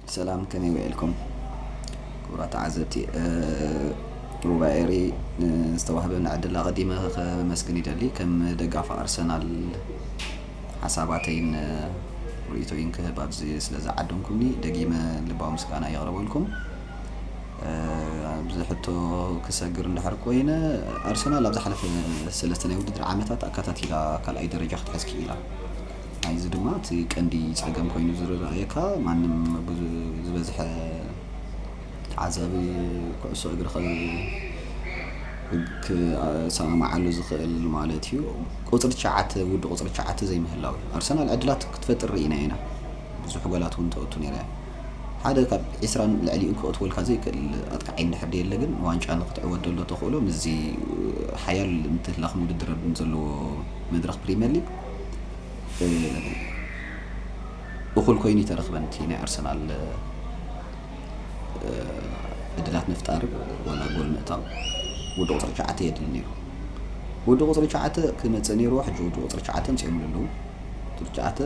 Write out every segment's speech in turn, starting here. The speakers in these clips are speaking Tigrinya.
ሰላም፣ ከመይ ውዒልኩም ክቡራት ተዓዘብቲ? ሩባ ኤሪ ዝተዋህበኒ ዕድል ኣቐዲመ ከመስግን ይደሊ። ከም ደጋፊ ኣርሰናል ሓሳባተይን ርእይቶይን ክህብ ኣብዚ ስለ ዝዓደምኩምኒ ደጊመ ልባዊ ምስጋና የቕርበልኩም። ኣብዚ ሕቶ ክሰግር እንድሕር ኮይነ፣ ኣርሰናል ኣብ ዝሓለፈ ሰለስተ ናይ ውድድር ዓመታት ኣከታቲላ ካልኣይ ደረጃ ክትሕዝ ክኢላ። ናይዚ ድማ እቲ ቀንዲ ጸገም ኮይኑ ዝረኣየካ፣ ማንም ብዙ-፣ ዝበዝሐ ተዓዛቢ ኩዕሶ እግሪ ከ-፣ ክሰማማዓሉ ዝኽእል ማለት እዩ። ቁጽሪ ትሽዓተ፣ ውዲ ቁጽሪ ትሽዓተ ዘይምህላው እዩ። ኣርሰናል ዕድላት ክትፈጥር ርኢና ኢና። ብዙሕ ጎላት እውን ተእቱ ነይራ እያ። ሓደ ካብ ዒስራን ልዕሊኡን ክእትወልካ ዘይክእል ኣጥቃዓይ እንድሕር ደየለ ግን፣ ዋንጫ ንክትዕወት ዘሎ ተኽእሎ ምስዚ ሓያል ምትህልላኽን ውድድርን ዘለዎ መድረኽ ፕሪምየር ሊግ፣ እ፣ እኹል ኮይኑ ይተረኽበን እቲ ናይ ኣርሰናል፣ እ፣ ዕድላት ምፍጣር ወላ ጎል ምእታው። ውዲ ቁጽሪ ትሽዓተ የድሊ ነይሩ። ውዲ ቁጽሪ ትሽዓተ ክመጽእ ነይርዎ፣ ሕጂ ውዲ ቁጽሪ ትሽዓተ ኣምጺኦምሉ ኣለዉ። ቁጽሪ ትሽዓተ፣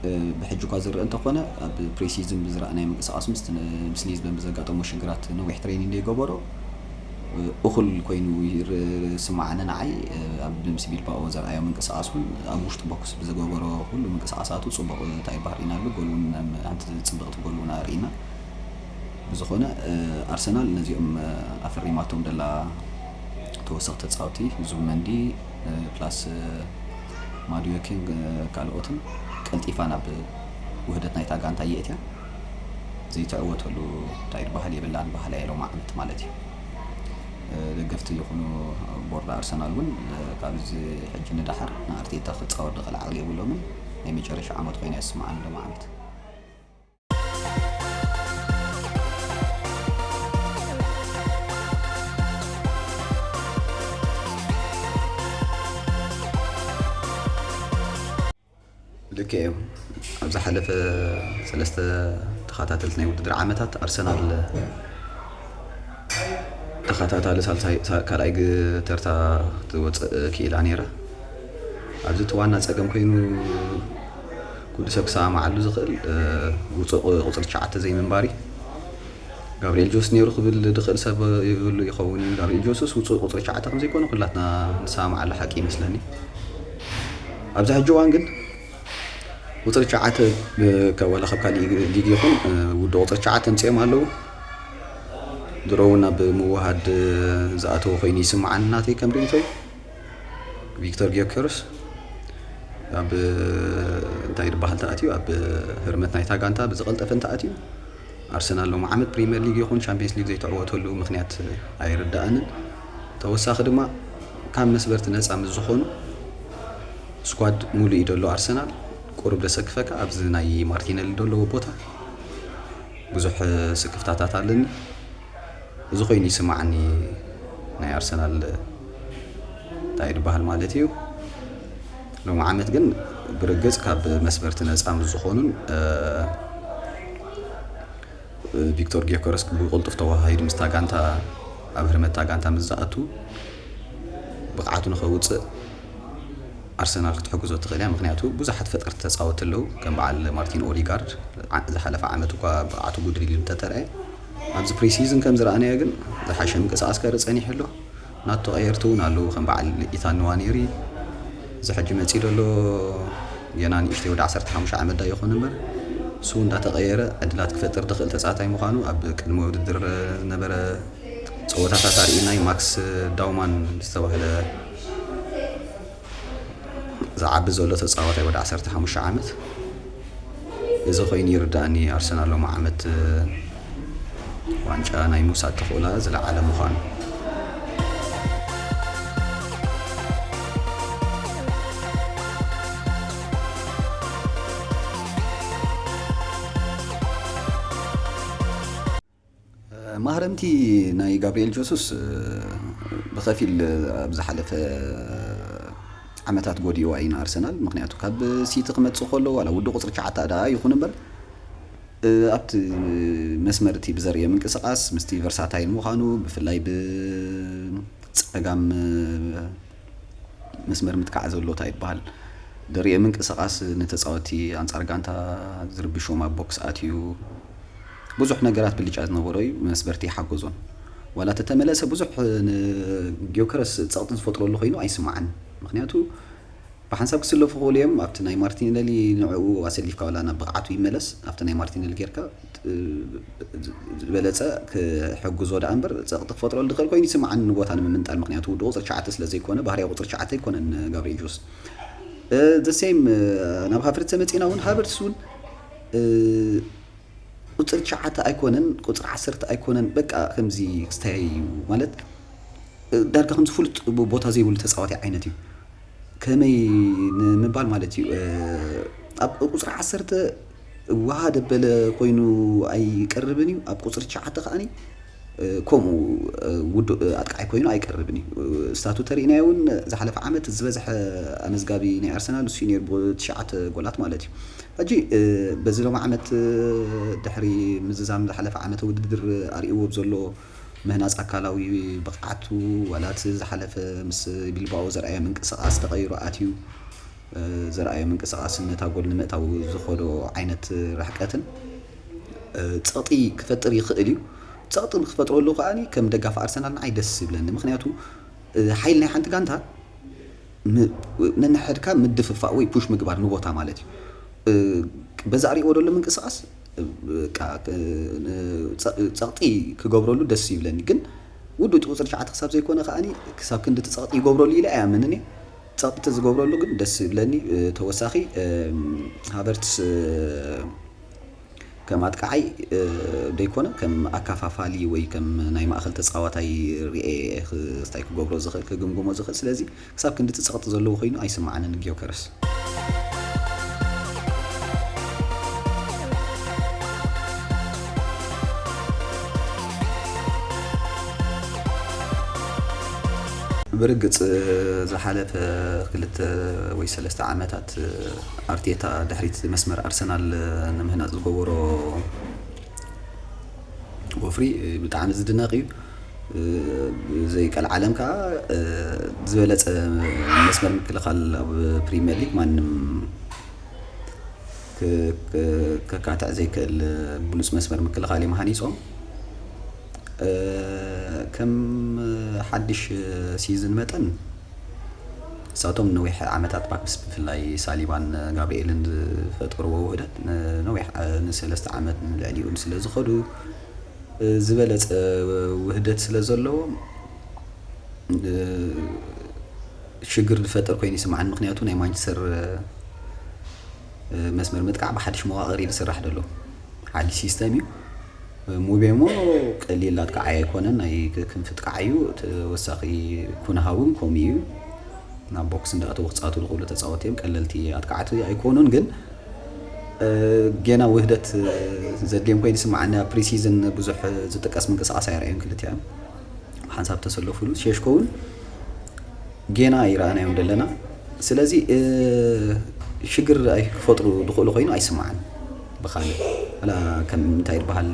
እ፣ ብሕጂ እኳ ዝረአ እንተኾነ፣ ኣብ ፕሪሲዝን ብዝረኣናዮ ምንቅስቓሱ ምስቲ ን-፣ ምስ ሊዝበን ብዘጋጠሞ ሽግራት ነዊሕ ትሬኒንግ ዘይገበሮ፣ እ፣ እኹል ኮይኑ ይር-፣ ዝስምዓኒ ንዓይ። እ፣ ኣብ ምስ ቢልባኦ ዘርኣዮ ምንቅስቓስ እውን ኣብ ውሽጢ ቦክስ ብዝገበሮ ኩሉ ምንቅስቓሳቱ ጽቡቕ፣ እንታይ ይበሃል፣ ርኢናሉ። ጎል እውን ሓንቲ ጽብቕቲ ጎል እውን ርኢና። ብዝኾነ፣ እ፣ ኣርሰናል ነዚኦም፣ እ፣ ኣፈሪማቶም ደላ ተወሰኽቲ ተጻወቲ፣ ዙብመንዲ፣ እ፣ ፕላስ፣ እ፣ ማዱዌኬን፣ እ፣ ካልኦትን ቀልጢፋ ናብ ውህደት ናይታ ጋንታ የእትያ ዘይትዕወተሉ እንታይ ይበሃል የብላን በሃላይ እየ ሎም ዓመት ማለት እዩ። እ፣ ደገፍቲ ይኹኑ ቦርድ ኣርሰናል እውን፣ እ፣ ካብዚ ሕጂ ንደሓር ንኣርቴታ ክጻወት ዝኽእል ዓቕሊ የብሎምን። ናይ መጨረሻ ዓመት ኮይና ይስምዓኒ ሎም ዓመት። ልክዕ እዩ። ኣብ ዝሓለፈ ሰለስተ ተኸታተልቲ ናይ ውድድር ዓመታት ኣርሰናል ተኸታታሊ ሳልሳይ፣ ሳ-፣ ካልኣይ ግ-፣ ተርታ ክትወፅእ ክኢላ ነይራ። ኣብዚ እቲ ዋና ፀገም ኮይኑ ኩሉ ሰብ ክሰማማዓሉ ዝኽእል፣ እ፣ ውፁእ ቁ-፣ ቁፅሪ ትሽዓተ ዘይምንባር እዩ። ጋብርኤል ጆስ ነይሩ ክብል ዝኽእል ሰብ ይህሉ ይኸውን እዩ። ጋብርኤል ጆስስ ውፁእ ቁፅሪ ትሽዓተ ከም ዘይኮነ ኩላትና ንሰማማዓሉ ሓቂ ይመስለኒ። ኣብዚ ሕጂ እዋን ግን ቁፅሪ ትሽዓተ፣ እ፣ ካብ፣ ዋላ ካብ ካሊእ ሊግ ይኹን፣ እ፣ ውዲ ቁፅሪ ትሽዓተ ኣምፂኦም ኣለዉ። ድሮ እውን ኣብ ምውሃድ፣ እ፣ ዝኣተወ ኮይኑ ይስምዓኒ ናተይ ከም ርእይቶይ። ቪክቶር ጊዮከርስ ኣብ፣ እንታይ ይበሃል፣ ተኣትዩ፣ ኣብ ህርመት ናይታ ጋንታ ብዝቐልጠፈ እንተኣትዩ፣ ኣርሰናል ሎም ዓመት ፕሪምየር ሊግ ይኹን ቻምፒየንስ ሊግ ዘይተዕወተሉ ምኽንያት ኣይርድኣንን። ተወሳኺ ድማ ካብ መስበርቲ ነፃ ምስ ዝኾኑ ስኳድ ሙሉእ እዩ ዘሎ ኣርሰናል። ቁሩብ ዘሰክፈካ ኣብዚ ናይ ማርቲነሊ ዘለዎ ቦታ ብዙሕ ስክፍታታት ኣለኒ። እዚ ኮይኑ ይስምዓኒ ናይ ኣርሰናል እንታይ ይበሃል ማለት እዩ። ሎም ዓመት ግን ብርግጽ ካብ መስበርቲ ነጻ ምስ ዝኾኑን፣ እ፣ ቪክቶር ጊዮከረስ ብቕልጡፍ ተወሃሂዱ ምስታ ጋንታ፣ ኣብ ህርመታ ጋንታ ምስ ዝኣቱ ብቕዓቱ ንኸውጽእ ኣርሰናል ክትሕግዞ ትኽእል እያ። ምኽንያቱ ብዙሓት ፈጠርቲ ተጻወትቲ ኣለዉ፣ ከም በዓል ማርቲን ኦዲጋርድ። ዓ-፣ ዝሓለፈ ዓመት እኳ ብቕዓቱ ጉድል ኢሉ እንተተረኣየ፣ ኣብዚ ፕሪሲዝን ከም ዝረኣናዮ ግን ዝሓሸ ምንቅስቓስ ከርኢ ጸኒሑ ኣሎ። ናቱ ተቐየርቲ እውን ኣለዉ፣ ከም በዓል ኢታን ንዋኔሪ። እዚ ሕጂ መጺኡ ዘሎ ገና ንእሽተይ ወዲ ዓሰርተ ሓሙሽተ ዓመት ዳ ይኹን እምበር፣ እሱ እውን እንዳተቐየረ ዕድላት ክፈጥር ዝኽእል ተጻዋታይ ምዃኑ ኣብ ቅድመ ውድድር ዝነበረ ጸወታታት ኣርእዩና እዩ። ማክስ ዳውማን ዝተባህለ ዝዓቢ ዘሎ ተጻዋታይ ወዲ ዓሰርተ ሓሙሽተ ዓመት። እዚ ኮይኑ ይርድኣኒ፣ ኣርሰናል ሎም ዓመት ዋንጫ ናይ ምውሳድ ተኽእሎኣ ዝለዓለ ምዃኑ። ማህረምቲ ናይ ጋብርኤል ጀሱስ፣ እ፣ ብኸፊል ኣብ ዝሓለፈ ዓመታት ጎዲእዋ ኢና ኣርሰናል። ምኽንያቱ ካብ ሲቲ ክመጽእ ከሎ ዋላ ውዲ ቁጽሪ ትሽዓተ ደኣ ይኹን እምበር፣ እ፣ ኣብቲ መስመር እቲ ብዘርእዮ ምንቅስቓስ ምስቲ ቨርሳታይል ምዃኑ፣ ብፍላይ ብጸጋም መስመር ምትካዕ ዘሎ እንታይ ይበሃል፣ ድርየ ምንቅስቓስ ንተጻወትቲ ኣንጻር ጋንታ ዝርብሾም ኣብ ቦክስ ኣትዩ ብዙሕ ነገራት ብልጫ ዝነበሮ እዩ። መስበርቲ ይሓገዞን ዋላ ተተመለሰ ብዙሕ ንጊዮከረስ ጸቕጢ ዝፈጥረሉ ኮይኑ ኣይስምዓን። ምክንያቱ ብሓንሳብ ክስለፉ ክኽእሉ እዮም። ኣብቲ ናይ ማርቲኔሊ ንዕኡ ኣሰሊፍካ ዋላ ናብ ብቕዓቱ ይመለስ፣ ኣብቲ ናይ ማርቲኔሊ ጌርካ ዝበለጸ ክሕግዞ ደኣ እምበር ጸቕጢ ክፈጥረሉ ዝኽእል ኮይኑ ይስምዓኒ ንቦታ ንምምንጣል። ምክንያቱ ውዱ ቁፅሪ ትሽዓተ ስለ ዘይኮነ፣ ባህርያዊ ቁፅሪ ትሽዓተ ኣይኮነን ጋብርኤል ጆስ። ዘ ሴም ናብ ሃቨርትስ መፂና እውን ሃቨርትስ እውን ቁፅሪ ትሽዓተ ኣይኮነን፣ ቁፅሪ ዓሰርተ ኣይኮነን፣ በቃ ከምዚ ክስተያይ እዩ ማለት ዳርጋ ከምዚ ፍሉጥ ቦታ ዘይብሉ ተፃዋታይ ዓይነት እዩ። ከመይ ንምባል ማለት እዩ ኣብ ቁፅሪ ዓሰርተ ዋሃ ደበለ ኮይኑ ኣይቀርብን እዩ፣ ኣብ ቁፅሪ ትሽዓተ ከዓኒ ከምኡ ውዱእ ኣጥቃዓይ ኮይኑ ኣይቀርብን እዩ። ስታቱ ተሪእናዮ እውን ዝሓለፈ ዓመት ዝበዝሐ ኣመዝጋቢ ናይ ኣርሰናል እሱ እዩ ነይሩ ብትሽዓተ ጎላት ማለት እዩ። ሕጂ በዚ ሎም ዓመት ድሕሪ ምዝዛም ዝሓለፈ ዓመተ ውድድር ኣርእይዎ ብዘሎ ምህናፅ ኣካላዊ ብቕዓቱ ዋላ እቲ ዝሓለፈ ምስ ቢልባኦ ዘርኣዮ ምንቅስቓስ ተቐይሩ ኣትዩ ዘርኣዮ ምንቅስቓስን ነታ ጎል ንምእታው ዝኸዶ ዓይነት ርሕቀትን ፀቕጢ ክፈጥር ይኽእል እዩ። ፀቕጢ ክፈጥረሉ ከኣ ከም ደጋፊ ኣርሰናል ንዓይ ደስ ይብለኒ። ምክንያቱ ሓይል ናይ ሓንቲ ጋንታ ነንሕድካ ምድፍፋእ ወይ ፑሽ ምግባር ንቦታ ማለት እዩ። በዛ ርእዎ ደሎ ምንቅስቓስ ጸቕጢ ክገብረሉ ደስ ይብለኒ፣ ግን ውዱ እቲ ቁፅሪ ትሽዓተ ክሳብ ዘይኮነ ከዓኒ ክሳብ ክንዲ እቲ ጸቕጢ ይገብረሉ ኢለ ኣይኣምንን እየ። ጸቕጢ ዝገብረሉ ግን ደስ ይብለኒ። ተወሳኺ ሃቨርትስ ከም ኣጥቃዓይ ደይኮነ ከም ኣካፋፋሊ ወይ ከም ናይ ማእኸል ተፃዋታይ ርኤ ክስታይ ክገብሮ ዝኽእል ክግምግሞ ዝኽእል። ስለዚ ክሳብ ክንዲ እቲ ጸቕጢ ዘለዎ ኮይኑ ኣይስምዓንን ጊዮከረስ። ብርግጽ ዝሓለፈ ክልተ ወይ ሰለስተ ዓመታት ኣርቴታ ድሕሪት መስመር ኣርሰናል ንምህናጽ ዝገበሮ ወፍሪ ብጣዕሚ ዝድነቕ እዩ። ዘይቀልዓለም ከዓ ዝበለጸ መስመር ምክልኻል ኣብ ፕሪምየር ሊግ ማንም ከካትዕ ዘይክእል ብሉፅ መስመር ምክልኻል እዮም ሃኒፆም። ከም ሓድሽ ሲዝን መጠን እሳቶም ነዊሕ ዓመታት ባክስ ብፍላይ ሳሊባን ጋብርኤልን ዝፈጠርዎ ውህደት ነዊሕ ንሰለስተ ዓመት ንልዕሊኡን ስለ ዝኸዱ ዝበለፀ ውህደት ስለ ዘለዎም ሽግር ዝፈጥር ኮይኑ ይስምዓኒ። ምክንያቱ ናይ ማንቸስተር መስመር ምጥቃዕ ብሓድሽ መዋቕር እዩ ዝስራሕ ዘሎ። ሓድሽ ሲስተም እዩ። ሙቤሞ ቀሊል ኣጥቃዓይ ኣይኮነን፣ ናይ ክንፊ ጥቃዓይ እዩ። ተወሳኺ ኩንሃ እውን ከምኡ እዩ። ናብ ቦክስ እንዳእተዉ ክፃወቱ ዝኽእሉ ተፃወቲ እዮም። ቀለልቲ ኣጥቃዕቲ ኣይኮኑን፣ ግን ጌና ውህደት ዘድልዮም ኮይኑ ይስምዓኒ። ኣብ ፕሪሲዝን ብዙሕ ዝጥቀስ ምንቅስቃስ ኣይረኣዩን ክልቲኦም። ሓንሳብ ተሰለፉሉ ሸሽኮ እውን ጌና ይረኣናዮም ዘለና። ስለዚ ሽግር ክፈጥሩ ዝኽእሉ ኮይኑ ኣይስምዓን። ብኻልእ ኣላ ከም እንታይ ይበሃል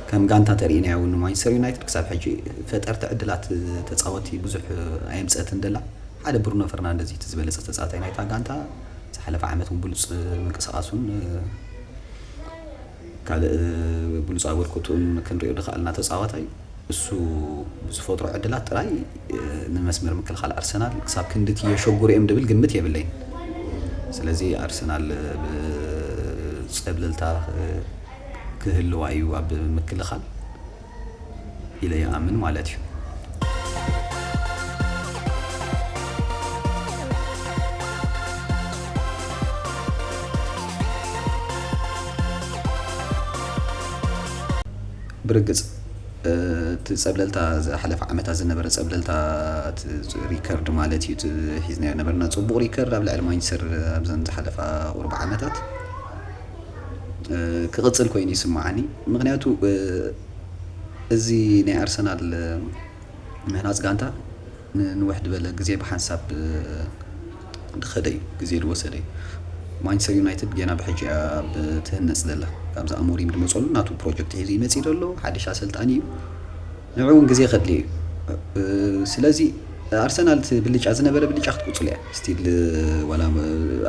ከም ጋንታ ተርእናዮ እውን ማንቸስተር ዩናይትድ ክሳብ ሕጂ ፈጠርቲ ዕድላት ተፃወቲ ብዙሕ ኣየምፀትን ደላ። ሓደ ብሩኖ ፈርናንደዝ እቲ ዝበለፀ ተፃዋታይ ናይታ ጋንታ ዝሓለፈ ዓመት እውን ብሉፅ ምንቅስቃሱን ካልእ ብሉፅ ኣበርክቱን ክንሪኦ ዝኸኣልና ተፃዋታይ እሱ ብዝፈጥሮ ዕድላት ጥራይ ንመስመር ምክልኻል ኣርሰናል ክሳብ ክንድቲ የሸጉሩ እዮም ዝብል ግምት የብለይን። ስለዚ ኣርሰናል ብፀብለልታ ክህልዋ እዩ ኣብ ምክልኻል ኢለ ይኣምን ማለት እዩ። ብርግፅ እቲ ፀብለልታ ዝሓለፈ ዓመታት ዝነበረ ፀብለልታ ሪከርድ ማለት እዩ ሒዝናዮ ነበርና። ፅቡቕ ሪከርድ ኣብ ልዕሊ ማንቸስተር ኣብዘን ዝሓለፋ ቁርብ ዓመታት ክቕፅል ኮይኑ ይስምዓኒ። ምክንያቱ እዚ ናይ ኣርሰናል ምህናፅ ጋንታ ንንውሕ ዝበለ ግዜ ብሓንሳብ ዝኸደ እዩ፣ ግዜ ዝወሰደ እዩ። ማንቸስተር ዩናይትድ ጌና ብሕጂ እያ ብትህነፅ ዘላ። ካብዚ ኣሞሪም ዝመፀሉ ናቱ ፕሮጀክት ሒዙ ይመፅእ ዘሎ ሓድሽ ኣሰልጣኒ እዩ። ንዑ እውን ግዜ ከድልዮ እዩ። ስለዚ ኣርሰናል እቲ ብልጫ ዝነበረ ብልጫ ክትቅጽሉ እያ። ስቲል ዋላ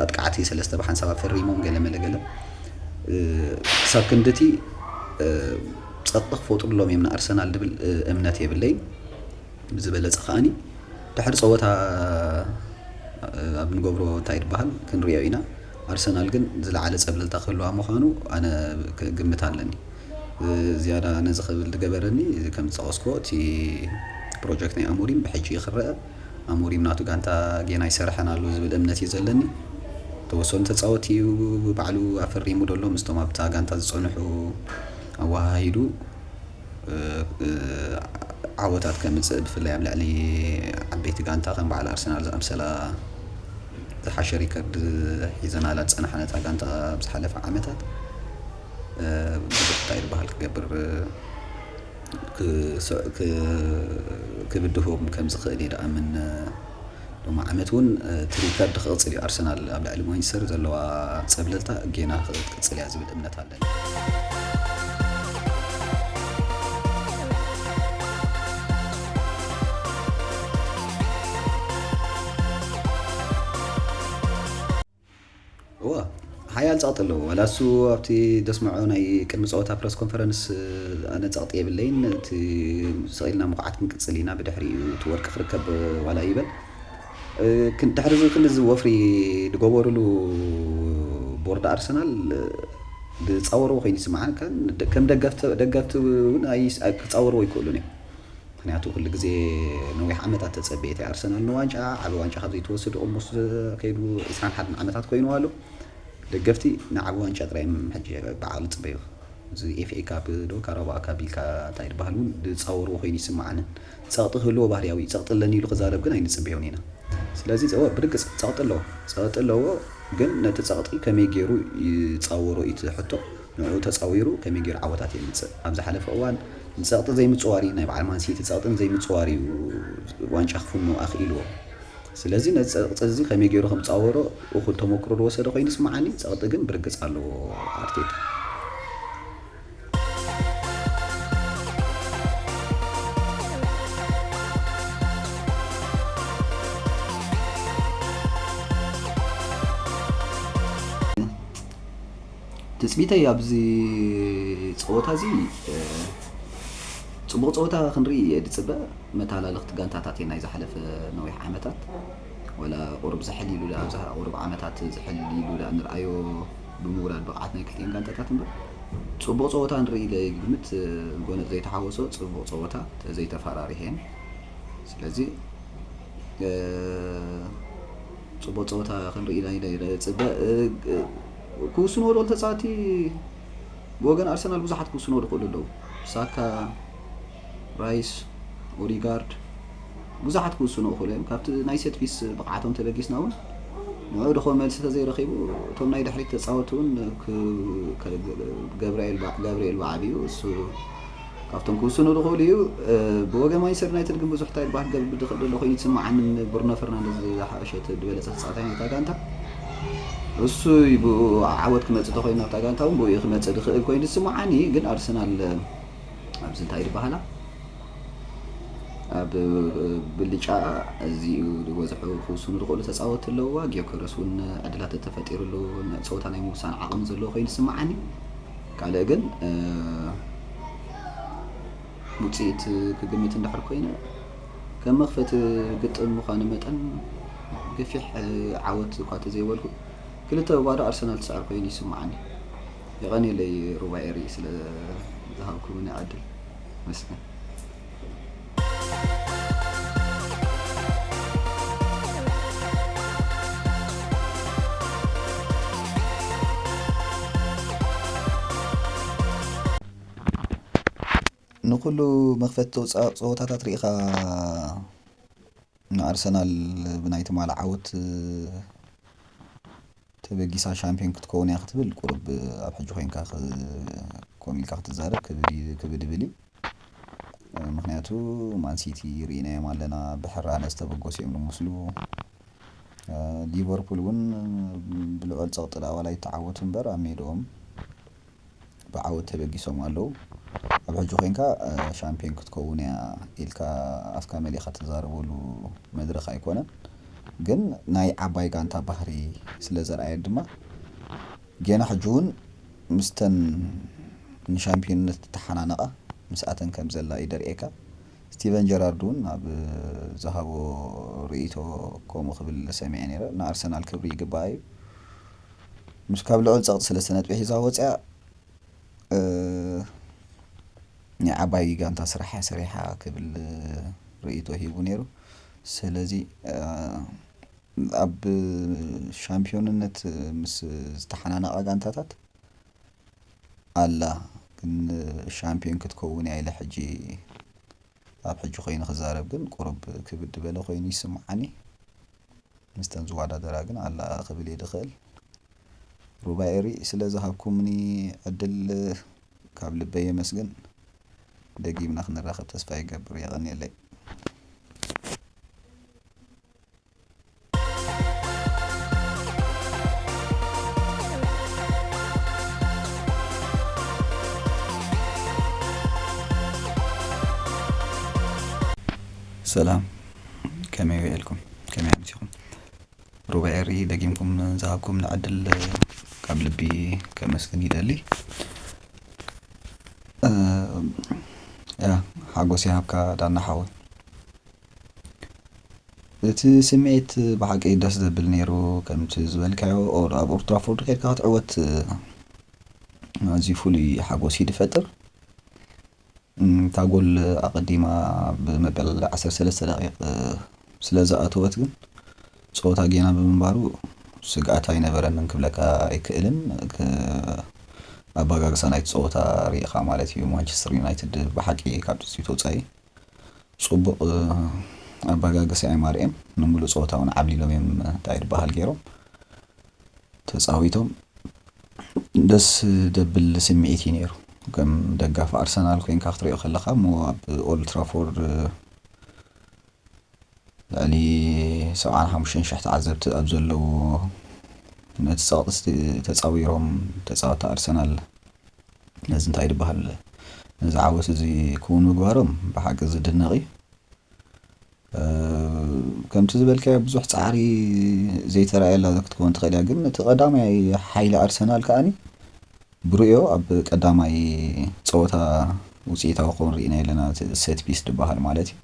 ኣጥቃዕቲ ሰለስተ ብሓንሳብ ኣፈሪሞም ገለ መለ ገለ ክሳብ ክንድቲ ጸቕጢ ክፈጥሩሎም እዮም ንኣርሰናል ድብል እምነት የብለይን። ብዝበለጸ ከኣኒ ድሕሪ ጸወታ ኣብ ንገብሮ እንታይ ይበሃል ክንሪኦ ኢና። ኣርሰናል ግን ዝለዓለ ጸብለልታ ክህልዋ ምዃኑ ኣነ ግምት ኣለኒ። ዝያዳ ነዚ ክብል ዝገበረኒ ከም ዝጠቐስክዎ እቲ ፕሮጀክት ናይ ኣሞሪም ብሕጂ ክረአ ኣሞሪም ናቱ ጋንታ ጌና ይሰርሐን ኣሎ ዝብል እምነት እዩ ዘለኒ። ተወሰኑ ተፃወቲ እዩ ባዕሉ ኣፈሪሙ ደሎ ምስቶም ኣብታ ጋንታ ዝፀንሑ ኣወሃሂዱ ዓወታት ከምፅእ ብፍላይ ኣብ ልዕሊ ዓበይቲ ጋንታ ከም በዓል ኣርሰናል ዝኣምሰላ ዝሓሸ ሪከርድ ሒዘናላ ዝፀናሕነታ ጋንታ ኣብ ዝሓለፈ ዓመታት ብዙሕ እንታይ ዝበሃል ክገብር ክብድሆም ከም ዝኽእል እየ ደኣምን። ሎሚ ዓመት እውን እቲ ሪከርድ ክቕፅል እዩ። ኣርሰናል ኣብ ልዕሊ ማንቸስተር ዘለዋ ፀብለልታ ጌና ክትቅፅል እያ ዝብል እምነት ኣለኒ። እዋ ሓያል ጸቕጢ ኣለዎ። ዋላ እሱ ኣብቲ ደስምዖ ናይ ቅድሚ ጸወታ ፕረስ ኮንፈረንስ ኣነ ጸቕጢ የብለይን፣ እቲ ስቕ ኢልና ምኹዓት ክንቅጽል ኢና፣ ብድሕሪኡ እቲ ወርቂ ክርከብ ዋላ ይበል። ድሕሪ እዚ ክንዲ እዚ ወፍሪ ዝገበሩሉ ቦርድ ኣርሰናል ዝጻወርዎ ኮይኑ ይስምዓኒ። ከም ደገፍቲ እውን ክጻወርዎ ኣይክእሉን እዮም። ምክንያቱ ኩሉ ግዜ ነዊሕ ዓመታት ተጸበየት ኣርሰናል ንዋንጫ ዓቢ ዋንጫ ካብ ዘይትወስድ ኦልሞስት ከይዱ ዕስራን ሓደን ዓመታት ኮይኑ ኣሎ። ደገፍቲ ንዓቢ ዋንጫ ጥራይ እዮም ሕጂ ብዓቕሊ ዝጽበዩ። እዚ ኤፍኤ ካፕ ዶ ካራባኦ ካፕ ኢልካ እንታይ ዝበሃል እውን ዝጻወርዎ ኮይኑ ይስምዓንን። ጸቕጢ ክህልዎ ባህርያዊ እዩ። ጸቕጢ ኣለኒ ኢሉ ክዛረብ ግን ኣይንጽበዮን ኢና። ስለዚ ጸወ ብርግጽ ጸቕጢ ኣለዎ። ጸቕጢ ኣለዎ፣ ግን ነቲ ጸቕጢ ከመይ ገይሩ ይጻወሮ እዩ እቲ ሕቶ። ንዕኡ ተጻዊሩ ከመይ ገይሩ ዓወታት የምጽእ። ኣብ ዝሓለፈ እዋን ንጸቕጢ ዘይምጽዋር እዩ፣ ናይ በዓል ማንሲቲ ጸቕጥን ዘይምጽዋር እዩ ዋንጫ ክፍኑ ኣኽኢልዎ። ስለዚ ነዚ ጸቕጢ እዚ ከመይ ገይሩ ከም ዝጻወሮ እኹል ተመክሮ ዝወሰደ ኮይኑ ይስምዓኒ። ጸቕጢ ግን ብርግጽ ኣለዎ ኣርቴታ። ትጽቢተይ ኣብዚ ጸወታ እዚ ጽቡቕ ጸወታ ክንርኢ እየ ዝጽበ። መተሃላለኽቲ ጋንታታት እየን ናይ ዝሓለፈ ነዊሕ ዓመታት፣ ወላ ቁሩብ ዝሕል ኢሉ ደኣ፣ ኣብዛ ቁሩብ ዓመታት ዝሕል ኢሉ ደኣ ንርኣዮ ብምውራድ ብቕዓት ናይ ክልቲኤን ጋንታታት እምበር፣ ጽቡቕ ጸወታ ንርኢ ኢለ ይግምት። ጎነጽ ዘይተሓወሶ ጽቡቕ ጸወታ፣ ዘይተፈራሪሐን። ስለዚ ጽቡቕ ጸወታ ክንርኢ ኢና ኢለ ይጽበ። ክውስንዎ ዝኽእሉ ተጻወቲ ብወገን ኣርሰናል ብዙሓት ክውስንዎ ዝኽእሉ ኣለዉ። ሳካ፣ ራይስ፣ ኦዲጋርድ ብዙሓት ክውስኑ ይኽእሉ እዮም። ካብቲ ናይ ሴት ፒስ ብቕዓቶም ተበጊስና እውን ንዕኡ ድኾ መልሲ ተዘይረኺቡ እቶም ናይ ድሕሪት ተጻወቲ እውን ክ-፣ ከ-፣ ገብርኤል ባ-፣ ጋብርኤል ብዓቢኡ እሱ ካብቶም ክውስኑ ዝኽእሉ እዩ። ብወገን ማንቸስተር ዩናይትድ ግን ብዙሕ እንታይ ዝበሃል ክገብር ዝኽእል ዘሎ ኮይኑ ይስምዓኒ። ብሩኖ ፈርናንደዝ ዝሓሸት ዝበለጸት ተጻዋታይ ናይታ ጋንታ እሱ እዩ። ብኡ ዓወት ክመጽእ ተኾይኑ ናብታ ጋንታ እውን ብኡ እዩ ክመጽእ ዝኽእል ኮይኑ ዝስምዓኒ። ግን ኣርሰናል ኣብዚ እንታይ ዝበሃላ ኣብ ብልጫ እዚኡ ዝበዝሑ ክውስኑ ዝኽእሉ ተጻወትቲ ኣለውዋ። ጊዮከረስ እውን ዕድላት ተፈጢሩሉ ጸወታ ናይ ምውሳን ዓቕሚ ዘለዎ ኮይኑ ይስምዓኒ። ካልእ ግን ውፅኢት ክግምት እንድሕር ኮይነ ከም መኽፈቲ ግጥም ምዃኑ መጠን ገፊሕ ዓወት እኳ ተዘይበልኩ ክልተ ብባዶ ኣርሰናል ትስዕር ኮይኑ ይስምዓኒ። የቐንየለይ ሩባ ኤሪ ስለ ዝሃብኩምኒ ዕድል። መስገን። ንኹሉ መኽፈቲ ጸወታታት ርኢኻ ንኣርሰናል ብናይ ትማሊ ዓወት ተበጊሳ ሻምፒዮን ክትከውን እያ ክትብል ቁሩብ ኣብ ሕጂ ኮይንካ ከምኡ ኢልካ ክትዛረብ ክብድ ይብል እዩ። ምክንያቱ ማንሲቲ ርኢናዮም ኣለና፣ ብሕራነ ዝተበገሱ እዮም ዝመስሉ። ሊቨርፑል እውን ብልዑል ጸቕጢ ደኣ ዋላ ይተዓወቱ እምበር ኣብ ሜድኦም ብዓወት ተበጊሶም ኣለዉ። ሕጂ ኮይንካ ሻምፒዮን ክትከውን እያ ኢልካ ኣፍካ መሊእካ ትዛረበሉ መድረኽ ኣይኮነን። ግን ናይ ዓባይ ጋንታ ባህሪ ስለ ዘርኣየት ድማ ጌና ሕጂ እውን ምስተን ንሻምፒዮንነት እተሓናነቓ ምስኣተን ከም ዘላ እዩ ደርእየካ። ስቲቨን ጀራርድ እውን ኣብ ዝሃቦ ርእይቶ ከምኡ ክብል ሰሚዐ ነይረ። ንኣርሰናል ክብሪ ይግባኣ እዩ። ምስ ካብ ልዑል ጸቕጢ ሰለስተ ነጥቢ ሒዛ ወጽያ ናይ ዓባይ ጋንታ ስራሕ እያ ሰሪሓ ክብል ርእይቶ ሂቡ ነይሩ። ስለዚ ኣብ ሻምፒዮንነት ምስ ዝተሓናነቓ ጋንታታት ኣላ፣ ግን ሻምፒዮን ክትከውን እያ ኢለ ሕጂ ኣብ ሕጂ ኮይኑ ክዛረብ ግን ቁሩብ ክብድ በለ ኮይኑ ይስምዓኒ። ምስተን ዝወዳደራ ግን ኣላ ክብል እየ ዝኽእል። ሩባ ኤሪ ስለ ዝሃብኩምኒ ዕድል ካብ ልበይ የመስግን። ደጊምና ክንራኸብ ተስፋ ይገብር። የቐንየለይ። ሰላም፣ ከመይ ውዒልኩም? ከመይ ኣምሲኹም? ሩባ ኤሪ ደጊምኩም ዝሃብኩም ንዕድል ካብ ልቢ ከመስግን ይደሊ። ያ ሓጎስ ይሃብካ ዳና ሓወይ። እቲ ስምዒት ብሓቂ ደስ ዘብል ነይሩ። ከምቲ ዝበልካዮ ኦል ኣብ ኦልትራፎርድ ከድካ ክትዕወት ኣዝዩ ፍሉይ ሓጎስ እዩ ዝፈጥር። እታ ጎል ኣቐዲማ ብመበል ዓሰርተ ሰለስተ ደቂቕ ስለ ዝኣተወት ግን ጸወታ ጌና ብምንባሩ ስግኣት ኣይነበረንን ክብለካ ኣይክእልን። ኣባጋግሳ ናይቲ ጸወታ ርኢኻ ማለት እዩ። ማንቸስተር ዩናይትድ ብሓቂ ካብ ትጽቢት ወጻኢ ጽቡቕ ኣባጋግሳ እዮም ኣርእዮም። ንምሉእ ጸወታ እውን ዓብሊሎም እዮም እንታይ ዝበሃል ገይሮም ተጻዊቶም። ደስ ደብል ስምዒት እዩ ነይሩ። ከም ደጋፊ ኣርሰናል ኮይንካ ክትሪኦ ከለኻ እሞ ኣብ ኦልድ ትራፎርድ ልዕሊ ሰብዓን ሓሙሽተን ሽሕ ተዓዘብቲ ኣብ ዘለዎ ነቲ ጸቕጢ ተጻዊሮም ተጻወትቲ ኣርሰናል ነዚ እንታይ ዝበሃል ነዚ ዓወት እዚ ክውን ምግባሮም ብሓቂ ዝድነቕ እዩ። ከምቲ ዝበልካዮ ብዙሕ ጻዕሪ ዘይተራእየላ ክትከውን ትኽእል እያ፣ ግን እቲ ቀዳማይ ሓይሊ ኣርሰናል ከኣኒ ብርእዮ ኣብ ቀዳማይ ጸወታ ውጽኢታዊ ክኸውን ርኢና ኣለና። እቲ ሴት ፒስ ዝበሃል ማለት እዩ።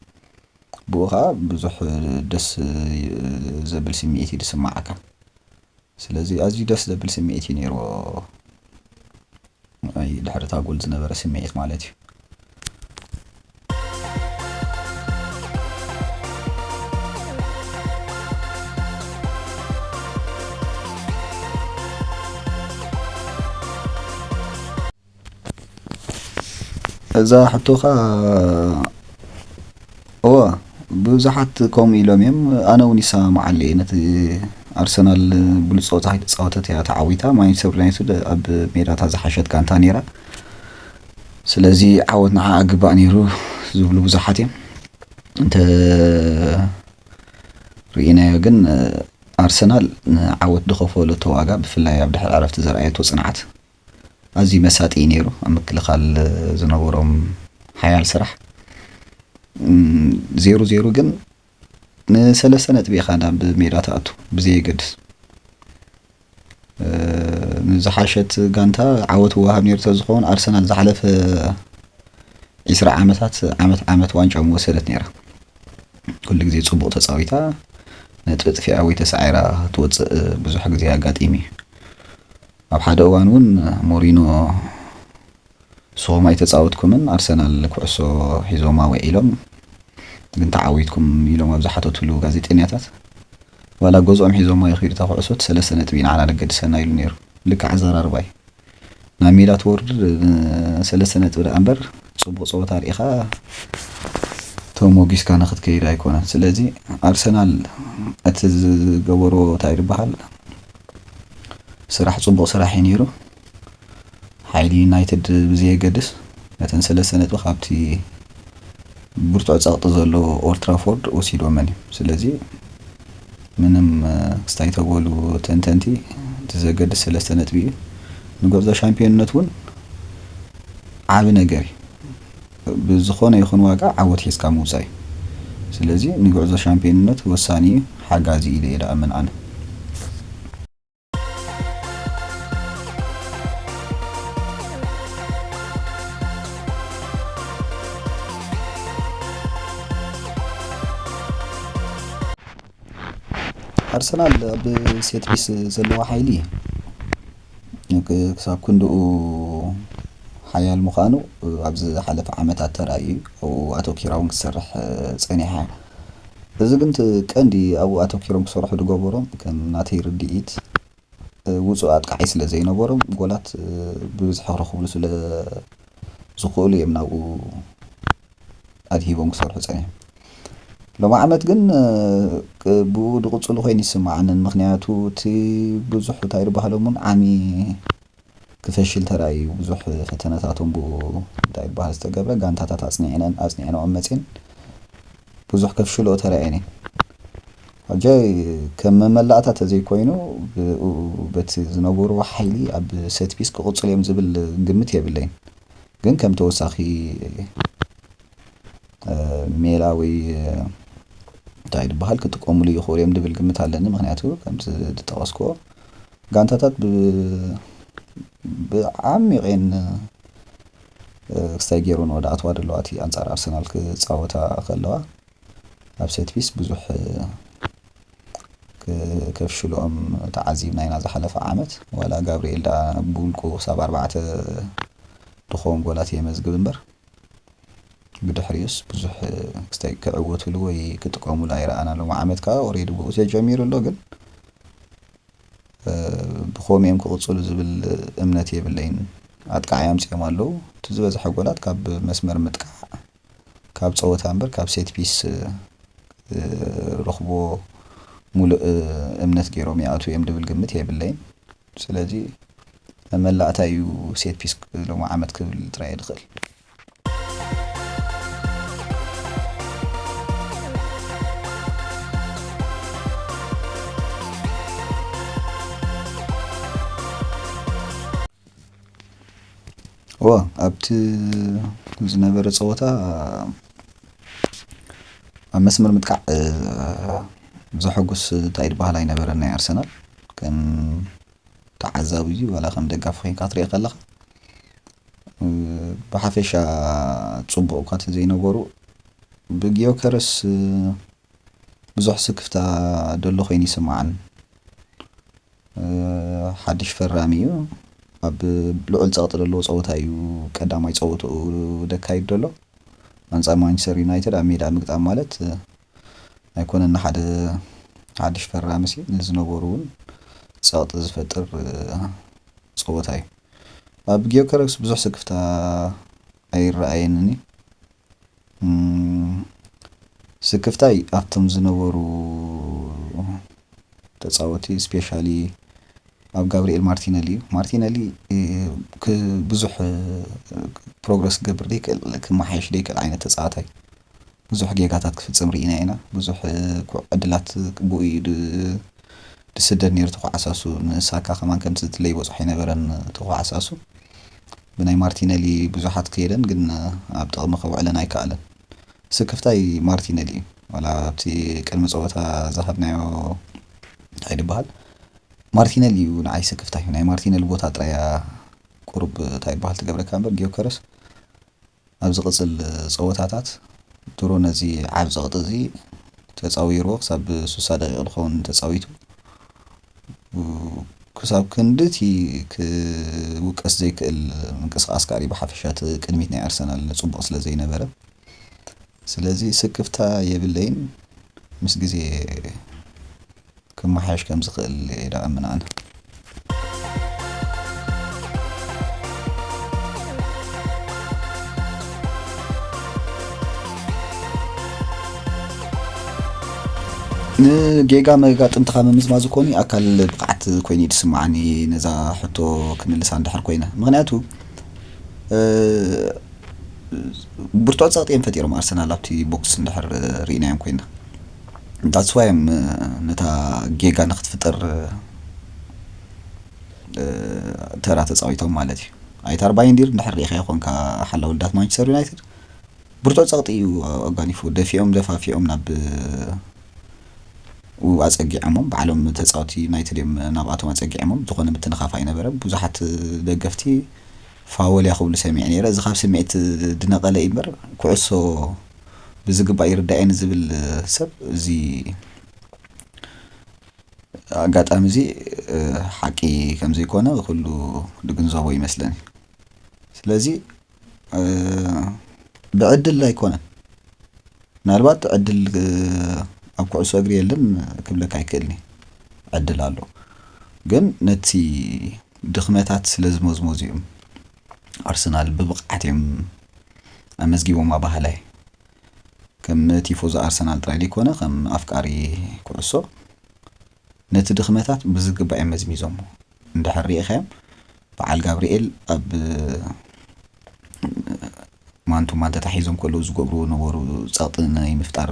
ብኡ ኸኣ ብዙሕ ደስ ዘብል ስምዒት እዩ ዝስምዓካ። ስለዚ ኣዝዩ ደስ ዘብል ስምዒት እዩ ነይርዎ። ኣይ ድሕሪ እታ ጎል ዝነበረ ስምዒት ማለት እዩ። እዛ ሕቶኻ እወ ብዙሓት ከምኡ ኢሎም እዮም። ኣነ እውን ይሰማማዓሉ እየ። ነቲ ኣርሰናል ብሉፅ ፀወታ ከይተፃወተት እያ ተዓዊታ። ማንቸስተር ዩናይትድ ኣብ ሜዳታ ዝሓሸት ጋንታ ነይራ። ስለዚ ዓወት ንዓኣ ግባእ ነይሩ ዝብሉ ብዙሓት እዮም። እንተ ርኢናዮ ግን ኣርሰናል ንዓወት ዝኸፈለቶ ዋጋ ብፍላይ ኣብ ድሕሪ ዕረፍቲ ዘርኣየቶ ፅንዓት ኣዝዩ መሳጢ እዩ ነይሩ። ኣብ ምክልኻል ዝነበሮም ሓያል ስራሕ። ዜሮ ዜሮ ግን ንሰለስተ ነጥቢ ኢኻ ናብ ሜዳ ትኣቱ ብዘየገድስ። ንዝሓሸት ጋንታ ዓወት ይወሃብ ነይሩ ተዝኸውን ኣርሰናል ዝሓለፈ ዒስራ ዓመታት ዓመት ዓመት ዋንጫ ምወሰደት ነይራ። ኩሉ ግዜ ጽቡቕ ተጻዊታ ነጥቢ ጥፊኣ ወይ ተሳዒራ ትወጽእ ብዙሕ ግዜ ኣጋጢሙ እዩ። ኣብ ሓደ እዋን እውን ሞሪኖ ንስኹም ኣይተጻወትኩምን፣ ኣርሰናል ኩዕሶ ሒዞማ ውዒሎም፣ ግን ተዓዊትኩም ኢሎም ኣብ ዝሓተትሉ ጋዜጠኛታት፣ ዋላ ገዝኦም ሒዞማ ይኺዱ እታ ኩዕሶ፣ እቲ ሰለስተ ነጥቢ ንዓና ለገድሰና ኢሉ ነይሩ። ልክዕ ኣዘራርባ እዩ። ናብ ሜዳ ትወርድ ሰለስተ ነጥቢ ደኣ እምበር ጽቡቕ ጸወታ ርኢኻ ተሞጊስካ ንኽትከይድ ኣይኮነን። ስለዚ ኣርሰናል እቲ ዝገበሮ እንታይ ይበሃል ስራሕ ጽቡቕ ስራሕ እዩ ነይሩ። ሓይሊ ዩናይትድ ብዘየገድስ ነተን ሰለስተ ነጥቢ ካብቲ ብርቱዕ ጸቕጢ ዘለዎ ኦልትራፎርድ ወሲዶመን እዮም። ስለዚ ምንም ክስታይ ተበሉ ተንተንቲ እቲ ዘገድስ ሰለስተ ነጥቢ እዩ። ንጉዕዞ ሻምፒዮንነት እውን ዓቢ ነገር እዩ። ብዝኾነ ይኹን ዋጋ ዓወት ሒዝካ ምውፃእ እዩ። ስለዚ ንጉዕዞ ሻምፒዮንነት ወሳኒ እዩ፣ ሓጋዚ ኢለ እየ ደኣምን ኣነ። ኣርሰናል ኣብ ሴት ፒስ ዘለዎ ሓይሊ ክ- ክሳብ ክንድኡ ሓያል ምዃኑ ኣብ ዝሓለፈ ዓመታት ተራእዩ እዩ። ኣብኡ ኣተኪራ እውን ክትሰርሕ ጸኒሓ። እዚ ግን እቲ ቀንዲ ኣብኡ ኣተኪሮም ክሰርሑ ዝገበሮም ከም ናተይ ርድኢት ውጹእ ኣጥቃዓይ ስለ ዘይነበሮም ጎላት ብብዝሒ ክረኽብሉ ስለ ዝኽእሉ እዮም ናብኡ ኣድሂቦም ክሰርሑ ጸኒሖም። ሎሚ ዓመት ግን ብኡ ዝቕጽሉ ኮይኑ ይስምዓንን፣ ምኽንያቱ እቲ ብዙሕ እንታይ ዝበሃሎም እውን ዓሚ ክፈሽል ተራእዩ፣ ብዙሕ ፈተነታቶም ብኡ እንታይ ዝበሃል ዝተገብረ፣ ጋንታታት ኣጽኒዕነን ኣጽኒዕነኦም መጺን ብዙሕ ከፍሽልኦ ተራእየን እየን። ሕጂ ከም መመላእታ ተዘይኮይኑ ብኡ በቲ ዝነበርዎ ሓይሊ ኣብ ሴት ፒስ ክቕጽሉ እዮም ዝብል ግምት የብለይን። ግን ከም ተወሳኺ ሜላ ወይ እንታይ ዝበሃል ክጥቀሙሉ ይኽእሉ እዮም ዝብል ግምት ኣለኒ። ምኽንያቱ ከምቲ ዝጠቐስክዎ ጋንታታት ብ- ብዓሚቕ እየን ክስታይ ገይሩ ንወዳእትዋ ዘለዋ እቲ ኣንጻር ኣርሰናል ክጻወታ ከለዋ ኣብ ሴት ፒስ ብዙሕ ክ- ከፍሽልኦም ተዓዚብና ኢና ዝሓለፈ ዓመት። ዋላ ጋብርኤል ደኣ ብውልቁ ክሳብ ኣርባዕተ ዝኸውን ጎላት የመዝግብ እምበር ብድሕሪኡስ ብዙሕ ክስታይ ክዕወትሉ ወይ ክጥቀሙሉ ኣይረኣና። ሎሚ ዓመት ከዓ ኦሬዲ ብኡ ተጀሚሩ ኣሎ፣ ግን ብኸምኡ እዮም ክቕፅሉ ዝብል እምነት የብለይን። ኣጥቃዓይ ኣምፂኦም ኣለዉ። እቲ ዝበዝሐ ጎላት ካብ መስመር ምጥቃዕ ካብ ፀወታ እምበር ካብ ሴት ፒስ ረኽቦ ሙሉእ እምነት ገይሮም ይኣትዉ እዮም ዝብል ግምት የብለይን። ስለዚ መመላእታ እዩ ሴት ፒስ ሎሚ ዓመት ክብል ጥራይ እየ ዝኽእል። እወ፣ ኣብቲ ዝነበረ ፀወታ ኣብ መስመር ምጥቃዕ ዘሐጉስ እንታይ ዝበሃል ኣይነበረን ናይ ኣርሰናል። ከም ተዓዛቢ ዋላ ከም ደጋፊ ኮይንካ ክትሪኦ ከለኻ ብሓፈሻ ፅቡቕ እኳ ተዘይነበሩ ብጊዮከረስ ብዙሕ ስክፍታ ደሎ ኮይኑ ይስምዓኒ። ሓድሽ ፈራሚ እዩ። ኣብ ልዑል ፀቕጢ ዘለዎ ፀወታ እዩ ቀዳማይ ፀወትኡ ደካይድ ደሎ። ኣንፃር ማንቸስተር ዩናይትድ ኣብ ሜዳ ምግጣም ማለት ኣይኮነን ንሓደ ሓድሽ ፈራሚ ሲ ንዝነበሩ እውን ፀቕጢ ዝፈጥር ፀወታ እዩ። ኣብ ጊዮከረስ ብዙሕ ስክፍታ ኣይረኣየንን እዩ። ስክፍታይ ኣብቶም ዝነበሩ ተፃወቲ ስፔሻሊ ኣብ ጋብሪኤል ማርቲነሊ እዩ። ማርቲነሊ ብዙሕ ፕሮግረስ ክገብር ዘይክእል ክመሓየሽ ዘይክእል ዓይነት ተፃዋታይ ብዙሕ ጌጋታት ክፍፅም ርኢና ኢና። ብዙሕ ዕድላት ብኡ እዩ ዝስደድ ነይሩ ተኳዓሳሱ። ንሳካ ከማን ከምቲ ዝድለ ይበፅሖ ኣይነበረን ተኳዓሳሱ። ብናይ ማርቲነሊ ብዙሓት ከየደን ግን ኣብ ጥቕሚ ከውዕለን ኣይከኣለን። ስክፍታይ ማርቲነሊ እዩ። ዋላ ኣብቲ ቅድሚ ፀወታ ዝሃብናዮ እንታይ ዝበሃል ማርቲነሊ እዩ ንዓይ ስክፍታይ። ናይ ማርቲነሊ ቦታ ጥራያ ቁሩብ እንታይ ዝበሃል ትገብረካ እምበር ጊዮከረስ ኣብ ዝቕፅል ፀወታታት ድሮ ነዚ ዓብ ፀቕጢ እዚ ተፃዊርዎ ክሳብ ስሳ ደቂቕ ዝኸውን ተፃዊቱ ክሳብ ክንድቲ ክውቀስ ዘይክእል ምንቅስቃስ ካሪ ብሓፈሻ እቲ ቅድሚት ናይ ኣርሰናል ፅቡቕ ስለ ዘይነበረ ስለዚ ስክፍታ የብለይን ምስ ግዜ ክመሓየሽ ከም ዝኽእል እየ ደኣምን ኣነ። ንጌጋ መጋጥምትኻ ምምዝማዝ ኮኒ ኣካል ብቕዓት ኮይኑ እዩ ዝስምዓኒ። ነዛ ሕቶ ክምልሳ እንድሕር ኮይነ ምክንያቱ ብርቱዕ ፀቕጢ እዮም ፈጢሮም ኣርሰናል ኣብቲ ቦክስ እንድሕር ርኢናዮም ኮይና that's why እዮም ነታ ጌጋ ንክትፍጠር ተራ ተፃዊቶም ማለት እዩ። ኣይታር ባይንዲር እንድሕር ሪኢኻ ይኮንካ ሓላው ልዳት ማንቸስተር ዩናይትድ ብርቱዕ ጸቕጢ እዩ ኣጓኒፉ። ደፊኦም ደፋፊኦም ናብ ኣጸጊዖሞም፣ ባዕሎም ተጻወቲ ዩናይትድ እዮም ናብኣቶም ኣጸጊዖሞም። ዝኾነ ምትንኻፍ ኣይነበረን። ብዙሓት ደገፍቲ ፋወል እያ ክብሉ ሰሚዐ ነይረ። እዚ ካብ ስምዒት ድነቐለ እዩ እምበር፣ ኩዕሶ ብዝግባእ ይርዳእኒ ዝብል ሰብ እዚ ኣጋጣሚ እዚ ሓቂ ከም ዘይኮነ ኩሉ ዝግንዘቦ ይመስለኒ። ስለዚ ብዕድል ኣይኮነን። ምናልባት ዕድል ኣብ ኩዕሶ እግሪ የለን ክብለካ ኣይክእልኒ። ዕድል ኣሎ፣ ግን ነቲ ድኽመታት ስለ ዝመዝመዙ እዮም። ኣርሰናል ብብቕዓት እዮም ኣመዝጊቦም ኣባህላይ። ከም ቲፎዞ ኣርሰናል ጥራይ ዘይኮነ፣ ከም ኣፍቃሪ ኩዕሶ ነቲ ድኽመታት ብዝግባእ እዮም መዝሚዞሞ። እንድሕር ርኢኻዮም፣ በዓል ጋብርኤል ኣብ ማንቱማን ተታሒዞም ከለዉ ዝገብርዎ ነበሩ ጸቕጢ ናይ ምፍጣር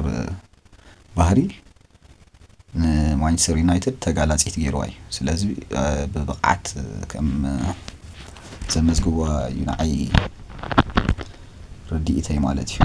ባህሪ ንማንቸስተር ዩናይትድ ተጋላጺት ገይርዋ እዩ። ስለዚ ብብቕዓት ከም ዘመዝግብዋ እዩ ንዓይ ርድኢተይ ማለት እዩ።